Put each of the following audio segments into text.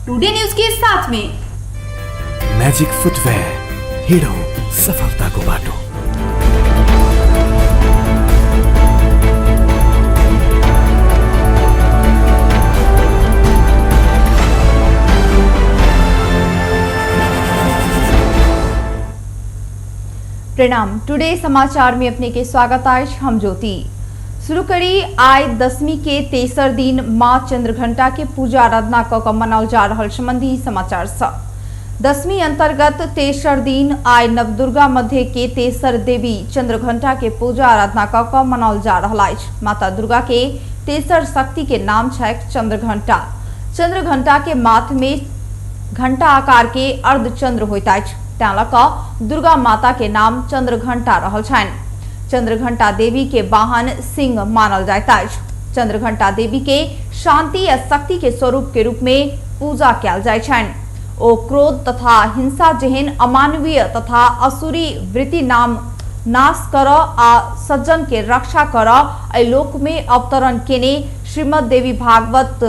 Today news के साथ में। मैजिक फुटवेयर, हिँडौँ सफलताको बाटो। प्रणाम, टुडे समाचार में अपने के स्वागत अछि। हम ज्योति। शुरू करी आइ दशमी के तेसर दिन माँ चंद्रघंटा के पूजा आराधना क कऽ मनाओल जा रहल संबंधी समाचार सँ। दशमी अंतर्गत तेसर दिन आइ नवदुर्गा मध्य के तेसर देवी चंद्रघंटा के पूजा आराधना क कऽ मनाओल जा रहल अछि। माता दुर्गा के तेसर शक्ति के नाम छैक चंद्रघंटा। चंद्रघंटा के माथ में घंटा आकार के अर्धचंद्र होइत अछि, तें लऽ कऽ दुर्गा माता के नाम चंद्रघंटा रहल छनि। चंद्रघंटा देवी के वाहन सिंह मानल जाइत अछि। चंद्रघंटा देवी के शांति आ शक्ति के स्वरूप के रूप में पूजा कयल जाइत छनि। ओ क्रोध तथा हिंसा जेहन अमानवीय तथा असुरी वृत्ति नाम नाश करऽ आ सज्जन के रक्षा करऽ एहि लोक में अवतरण केने श्रीमद् देवी भागवत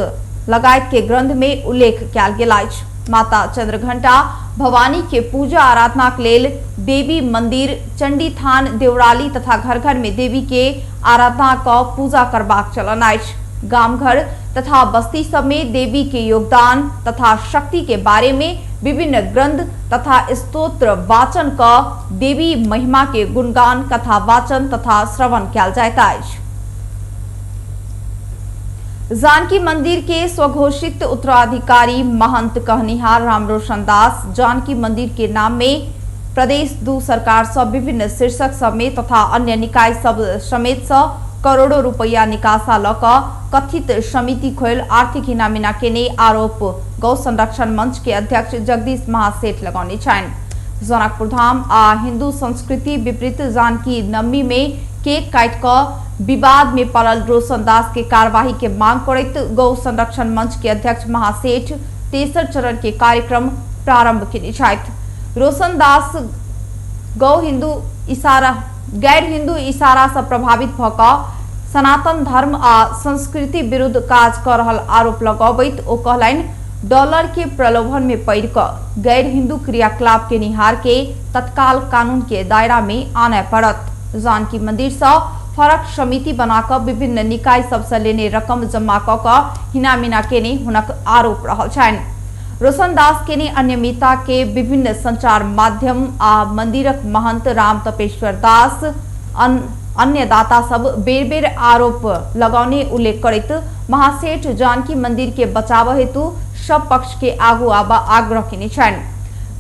लगायत के ग्रंथ में उल्लेख कयल गेल अछि। माता चंद्रघंटा भवानी के पूजा आराधनाक लेल देवी मंदिर, चंडी थान, देवराली तथा घर घर में देवी के आराधना क पूजा करबाक चलन अछि। गाम घर तथा बस्ती सब में देवी के योगदान तथा शक्ति के बारे में विभिन्न ग्रंथ तथा स्तोत्र वाचन क देवी महिमा के गुणगान, कथा वाचन तथा श्रवण कयल जाइत अछि। जानकी मंदिर के स्वघोषित उत्तराधिकारी महंत कहनिहार रामरोशन दास जानकी मंदिर के नाम में प्रदेश 2 सरकार सँ विभिन्न शीर्षक समेत तथा अन्य निकाय सब समेत सँ करोड़ों रुपैया निकासा ल क कथित समिति खोलि आर्थिक हिनामिना केने आरोप गौ संरक्षण मंच के अध्यक्ष जगदीश महासेठ लगौने छनि। जनकपुर धाम आ हिंदू संस्कृति विपरीत जानकी नवमी में केक काटि क विवाद में पड़ल रोशन दास के कार्यवाही के मांग करैत गौ संरक्षण मंच के अध्यक्ष महासेठ तेसर चरण के कार्यक्रम प्रारंभ केने छथि। रोशन दास गौ हिंदू इशारा गैर हिंदू इशारा सँ प्रभावित भ क सनातन धर्म आ संस्कृति विरुद्ध काज क रहल आरोप लगबैत ओ कहलनि, डॉलर के प्रलोभन में पड़ि क गैर हिंदू क्रियाकलाप केनिहार के तत्काल कानून के दायरा में आनय पड़त। जानकी मंदिर सँ फरक समिति बना क विभिन्न निकाय सब सँ लेने रकम जमा क क हिनामिना केने हुनक आरोप रहल छनि। रोशन दास केने अनियमितता के विभिन्न संचार माध्यम आ मंदिरक महंत राम तपेश्वर दास अन्य दाता सब बेर बेर आरोप लगौने उल्लेख करैत महासेठ जानकी मंदिर के बचाव हेतु सब पक्ष के आगू आबा आग्रह केने छनि।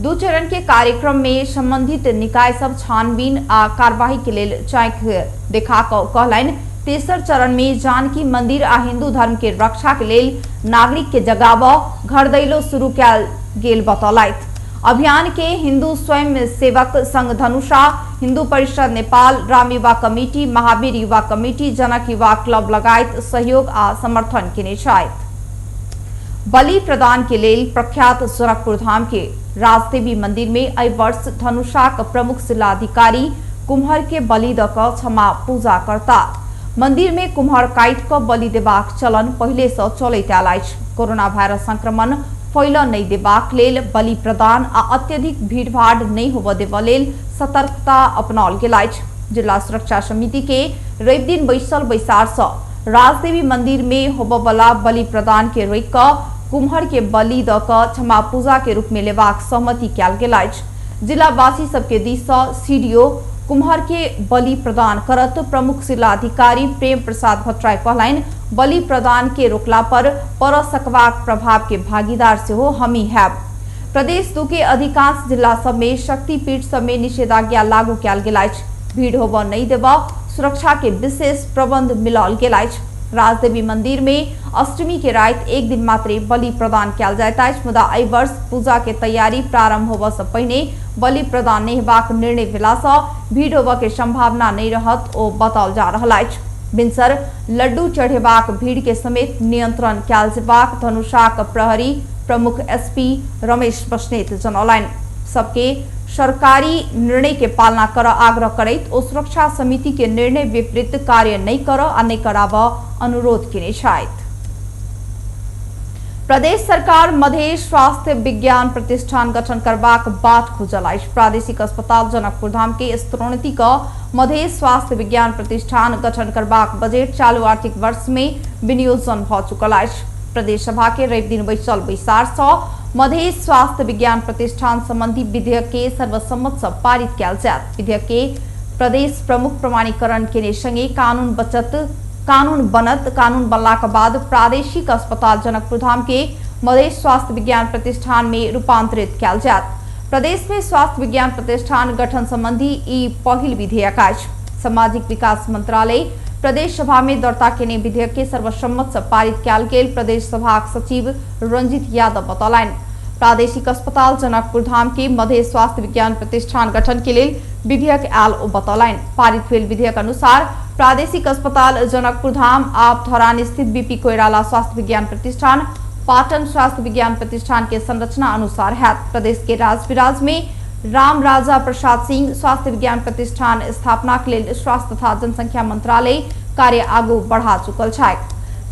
दू चरण के कार्यक्रम में संबंधित निकाय सब छानबीन आ कार्यवाही के लेल चाँखि देखा क कहलनि, तेसर चरण में जानकी मंदिर आ हिंदू धर्म के रक्षा के लेल नागरिक के जगाबऽ घर दैलो शुरू कयल गेल बतौलथि। अभियान के हिंदू स्वयं सेवक संघ धनुषा, हिंदू परिषद नेपाल, राम युवा कमिटी, महावीर युवा कमिटी, जनक युवा क्लब लगायत सहयोग आ समर्थन केने छथि। बलि प्रदान के लेल प्रख्यात जनकपुर धाम के राजदेवी मंदिर में एहि वर्ष धनुषाक प्रमुख जिलाधिकारी कुम्हर के बलि द क क्षमा पूजा करता। मंदिर में कुम्हर काटि क बलि देबाक चलन पहिले सँ चलैत आयल अछि। कोरोना वायरस संक्रमण फैलऽ नहि देबाक लेल बलि प्रदान आ अत्यधिक भीड़भाड़ नहि होबय देबय लेल सतर्कता अपनाओल गेल अछि। जिला सुरक्षा समिति के रवि दिन बैसल बैसार सँ राजदेवी मंदिर में होबय बला बलि प्रदान के रोकि क कुम्हर के बलि द क क्षमा पूजा के रूप में लेबाक सहमति कयल गेल अछि। जिलावासी सबके दिस सँ सीडीओ कुम्हर के बलि प्रदान करत प्रमुख जिलाधिकारी प्रेम प्रसाद भट्टराई कहलनि, बलि प्रदान के रोकला पर पड़ऽ सकबाक प्रभाव के भागीदार सेहो हमही हैब। प्रदेश 2 के अधिकांश जिला सब में शक्तिपीठ सब में निषेधाज्ञा लागू कयल गेल अछि। भीड़ होबऽ नहि देबऽ सुरक्षा के विशेष प्रबंध मिलाओल गेल अछि। राजदेवी मंदिर में अष्टमी के राति एक दिन मात्रे बलि प्रदान कयल जाइत अछि, मुदा एहि वर्ष पूजा के तैयारी प्रारंभ होबऽ सँ पहिने बलि प्रदान नहि हेबाक निर्णय भेला सँ भीड़ होबऽ के संभावना नहि रहत ओ बताओल जा रहल अछि। भिनसर लड्डू चढ़ेबाक भीड़ के समेत नियंत्रण कयल जेबाक धनुषाक प्रहरी प्रमुख एसपी रमेश बस्नेत जनौलनि। सबके सरकारी निर्णय के पालना करऽ आग्रह करैत ओ सुरक्षा समिति के निर्णय विपरीत कार्य नहि करऽ आ नहि कराबऽ अनुरोध केने छथि। प्रदेश सरकार मधेश स्वास्थ्य विज्ञान प्रतिष्ठान गठन करबाक बाट खुजल अछि। प्रादेशिक अस्पताल जनकपुरधाम के स्तरोन्नति क मधेश स्वास्थ्य विज्ञान प्रतिष्ठान गठन करबाक बजेट चालू आर्थिक वर्ष में विनियोजन भ चुकल अछि। प्रदेश सभा के रवि दिन बैसल बैसार सँ मधेश स्वास्थ्य विज्ञान प्रतिष्ठान संबंधी विधेयक के सर्वसम्मत सँ पारित कयल जायत। विधेयक के प्रदेश प्रमुख प्रमाणीकरण केने संगे कानून बनत। कानून बनलाक बाद प्रादेशिक अस्पताल जनकपुरधाम के मधेश स्वास्थ्य विज्ञान प्रतिष्ठान में रूपांतरित कयल जायत। प्रदेश में स्वास्थ्य विज्ञान प्रतिष्ठान गठन संबंधी ई पहिल विधेयक अछि। सामाजिक विकास मंत्रालय प्रदेश सभा में दर्ता केने विधेयक के सर्वसम्मत से पारित कयल गेल प्रदेश सभाक सचिव रंजित यादव बतौलनि। प्रादेशिक अस्पताल जनकपुरधाम के मधेश स्वास्थ्य विज्ञान प्रतिष्ठान गठन के लेल विधेयक आयल ओ बतौलनि। पारित भेल विधेयक अनुसार प्रादेशिक अस्पताल जनकपुरधाम आप धरान स्थित बीपी कोइराला स्वास्थ्य विज्ञान प्रतिष्ठान पाटन स्वास्थ्य विज्ञान प्रतिष्ठान के संरचना अनुसार हैत। प्रदेश के राजविराज में राम राजा प्रसाद सिंह स्वास्थ्य विज्ञान प्रतिष्ठान स्थापना के लेल स्वास्थ्य तथा जनसंख्या मंत्रालय कार्य आगू बढ़ा चुकल छै।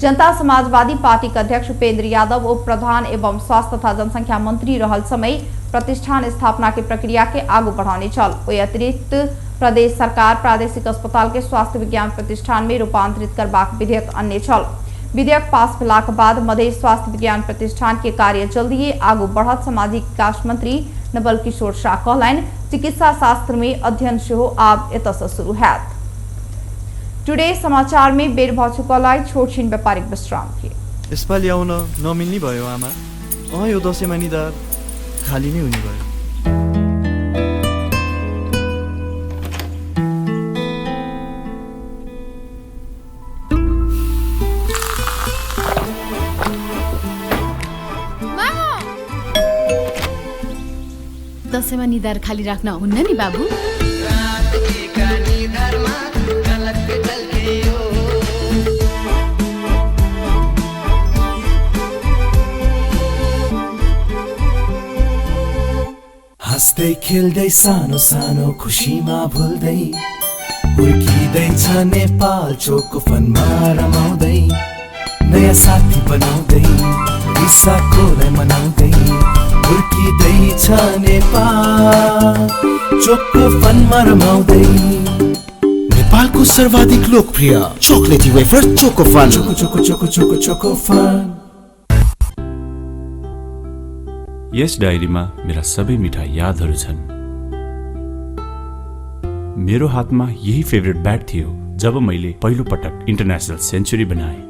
जनता समाजवादी पार्टी के अध्यक्ष उपेंद्र यादव उप प्रधान एवं स्वास्थ्य तथा जनसंख्या मंत्री रहल समय प्रतिष्ठान स्थापना के प्रक्रिया के आगू बढ़ाने छल। ओहि अतिरिक्त प्रदेश सरकार प्रादेशिक अस्पताल के स्वास्थ्य विज्ञान प्रतिष्ठान में रूपांतरित करबाक विधेयक अन्य छल। विधेयक पास भेलाक बाद मधेश स्वास्थ्य विज्ञान प्रतिष्ठान के कार्य जल्दिए आगू बढ़त। सामाजिक विकास मंत्री नवल किशोर शाह कहलनि, चिकित्सा शास्त्र में अध्ययन सेहो आब एतय से शुरू हैत। टुडे समाचार में बेर भ चुकल अछि छोट छिन व्यापारिक विश्राम के। यसपालि आउन नमिल्ने भयो आमा। अँ, यो दसैँमा निधार खाली नै हुने भयो। दसैँमा निधार खाली राख्न हुन्न नि बाबु। हाँस्दै खेल्दै सानो सानो खुसीमा भुल्दै हुर्किँदैछ नेपाल चोकोफनमा रमाउँदै, नयाँ साथी बनाउँदै रिसाकोलाई मनाउँदै हुर्किँदैछ नेपाल चोकोफनमा रमाउँदै। नेपालको सर्वाधिक लोकप्रिय चोकलेटी wafer Chocofun. Choco choco choco choco Chocofun. यस डायरीमा मेरा सबै मिठा यादहरू छन्। मेरो हातमा यही फेभरेट ब्याट थियो जब मैले पहिलो पटक इन्टरनेसनल सेन्चुरी बनाएँ।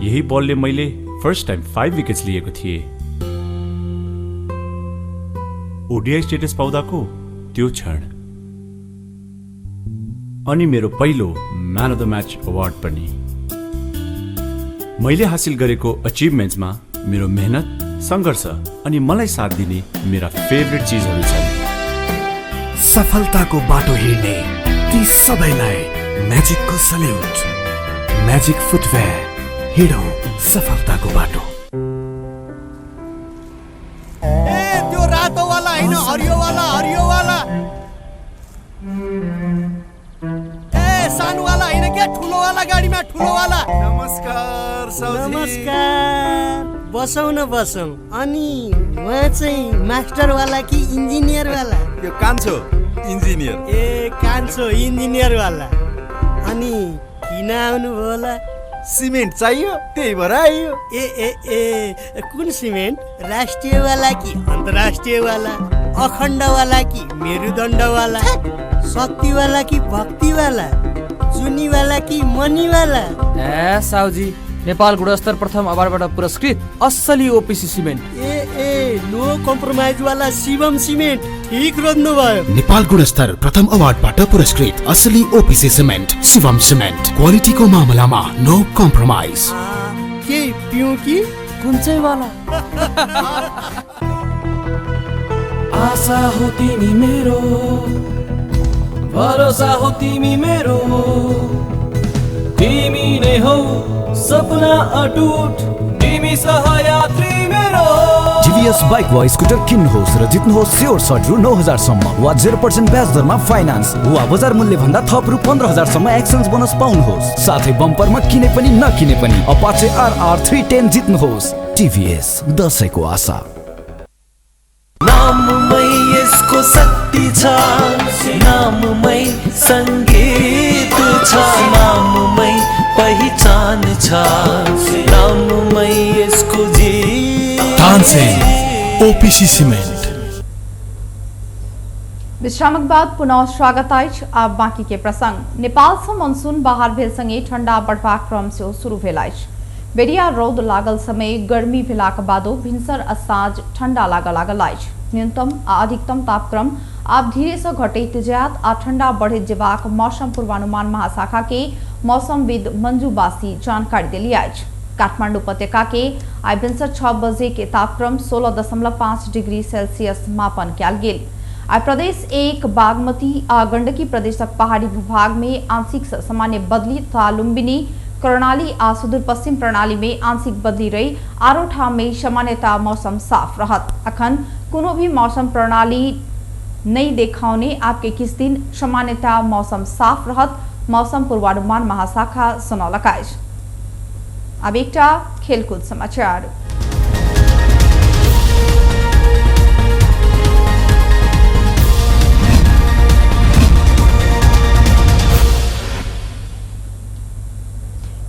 यही बलले मैले फर्स्ट टाइम 5 विकेट्स लिएको थिएँ। ओडिआई स्टेटस पाउँदाको त्यो क्षण अनि मेरो पहिलो man of the match award पनि। मैले हासिल गरेको अचिभमेन्ट्समा मेरो मेहनत, सङ्घर्ष अनि मलाई साथ दिने मेरा फेभरेट चिजहरू छन्। सफलताको बाटो हिँड्ने ती सबैलाई म्याजिकको सल्युट। म्याजिक फुटवेयर, हिँडौँ सफलताको बाटो। ए, त्यो रातोवाला होइन, हरियोवाला, हरियोवाला। ए, सानोवाला होइन क्या, ठुलोवाला गाडीमा, ठुलोवाला। नमस्कार साउजी। नमस्कार, बसौँ न बसौँ। अनि उहाँ चाहिँ मास्टरवाला कि इन्जिनियरवाला? यो कान्छो इन्जिनियर। ए, कान्छो इन्जिनियरवाला। अनि किन आउनुभयो होला? सिमेन्ट चाहियो, त्यही भएर आइयो। ए ए ए, कुन सिमेन्ट? राष्ट्रियवाला कि अन्तर्राष्ट्रियवाला? अखण्डवाला कि मेरुदण्डवाला? शक्तिवाला कि भक्तिवाला? जुनीवाला कि मनीवाला? ए साउजी, नेपाल गुणस्तर प्रथम अवार्डबाट पुरस्कृत असली ओपिसी सिमेन्ट। ए ए, नो कम्प्रोमाइजवाला शिवम सिमेन्ट, ठिक रोज्नु भयो। नेपाल गुणस्तर प्रथम अवार्डबाट पुरस्कृत असली ओपिसी सिमेन्ट शिवम सिमेन्ट। क्वालिटीको मामलामा नो कम्प्रोमाइज। के पिउँ कि कुन चाहिँ वाला? आशा हो तिमी मेरो, भरोसा हो तिमी मेरो, तिमी नै हौ सपना अटुट, तिमी सहयात्री मेरो। जीवीएस टिभीएस बाइक वा स्कुटर किन्नुहोस् र जित्नुहोस् स्योर सर्ट रु 9,000 सम्म वा 0% ब्याज दरमा फाइनान्स वा बजार मूल्य भन्दा थप रु 15,000 सम्म एक्सचेन्ज बोनस पाउनुहोस्। साथै बम्परमा किने पनि नकिने पनि अपाचे आरआर 310 जित्नुहोस्। टिभीएस, दशैंको आशा। नाममै यसको शक्ति छ, नाममै संगीत छ, नाममै पहिचान छ, नाममै यसको जीवन। Tansen OPC cement. विश्रामक बाद पुनः स्वागत अछि। आब बाकी के प्रसंग। नेपाल से मनसून बाहर भेल संगे ठंडा बढ़बाक क्रम सेहो शुरू भेल अछि। बेरिया रौद लागल समय गर्मी भेलाक बादो भिनसर आ साँझ ठंडा लागऽ लागल अछि। न्यूनतम आ अधिकतम तापक्रम आब धीरे से घटैत जायत आ ठंडा बढ़ैत जेबाक मौसम पूर्वानुमान महाशाखा के मौसमविद मंजू बासी जानकारी देली अछि। काठमांडू उपत्यका के आइ भिनसर 6 बजे के तापक्रम 16.5 डिग्री सेल्सियस मापन कयल गेल। आइ प्रदेश 1 बागमती आ गंडकी प्रदेशक पहाड़ी भूभाग में आंशिक सामान्य बदली तथा लुम्बिनी कर्णाली आ सुदूर पश्चिम प्रणाली में आंशिक बदली रही आरो ठाम में सामान्यतः मौसम साफ रहत। अखन कोनो भी मौसम प्रणाली नहीं देखाउने आपके किस दिन सामान्यतः मौसम साफ रहत, मौसम पूर्वानुमान महाशाखा सुनौलक अछि। अब एकटा खेलकूद समाचार।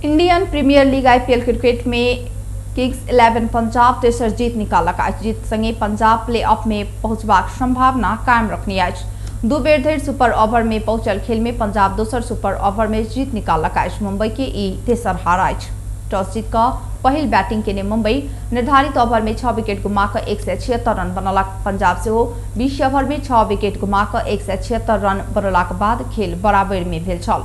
Indian Premier League IPL cricket में किंग्स 11 पंजाब तेसर जीत निकालक अछि। जीत संगे पंजाब प्ले ऑफ में पहुंचबाक संभावना कायम रखने अछि। 2 बेर धरि सुपर ओवर में पहुंचल खेल में पंजाब दोसर सुपर ओवर में जीत निकालक अछि। मुंबई के ई तेसर हार अछि। टॉस जीत कऽ पहिल बैटिंग केने मुंबई निर्धारित ओवर में 6 विकेट गुमा कऽ 176 रन बनौलक। पंजाब सेहो 20 ओवर में 6 विकेट गुमा कऽ 176 रन बनौलाक बाद खेल बराबरि में भेल छल।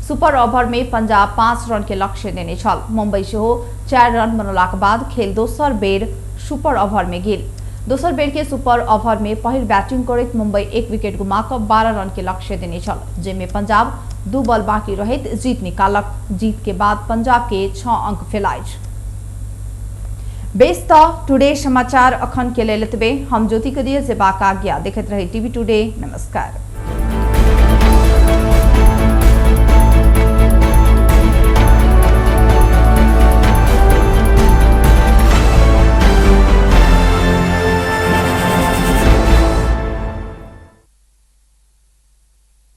सुपर ओवर में पंजाब 5 रन के लक्ष्य देने छल। मुंबई सेहो 4 रन बनौलाक बाद खेल दोसर बेर सुपर ओवर में गेल। दोसर बेर के सुपर ओवर में पहिल बैटिंग करैत मुंबई 1 विकेट गुमा कऽ 12 रन के लक्ष्य देने छल, जाहिमे पंजाब 2 बॉल बाकी रहैत जीत निकालक। जीत के बाद पंजाब के 6 अंक भेल अछि। बेस त टुडे समाचार अखन के लेल एतबे। हम ज्योति के दिए जेबाक आज्ञा। देखैत रही टीवी टुडे। नमस्कार।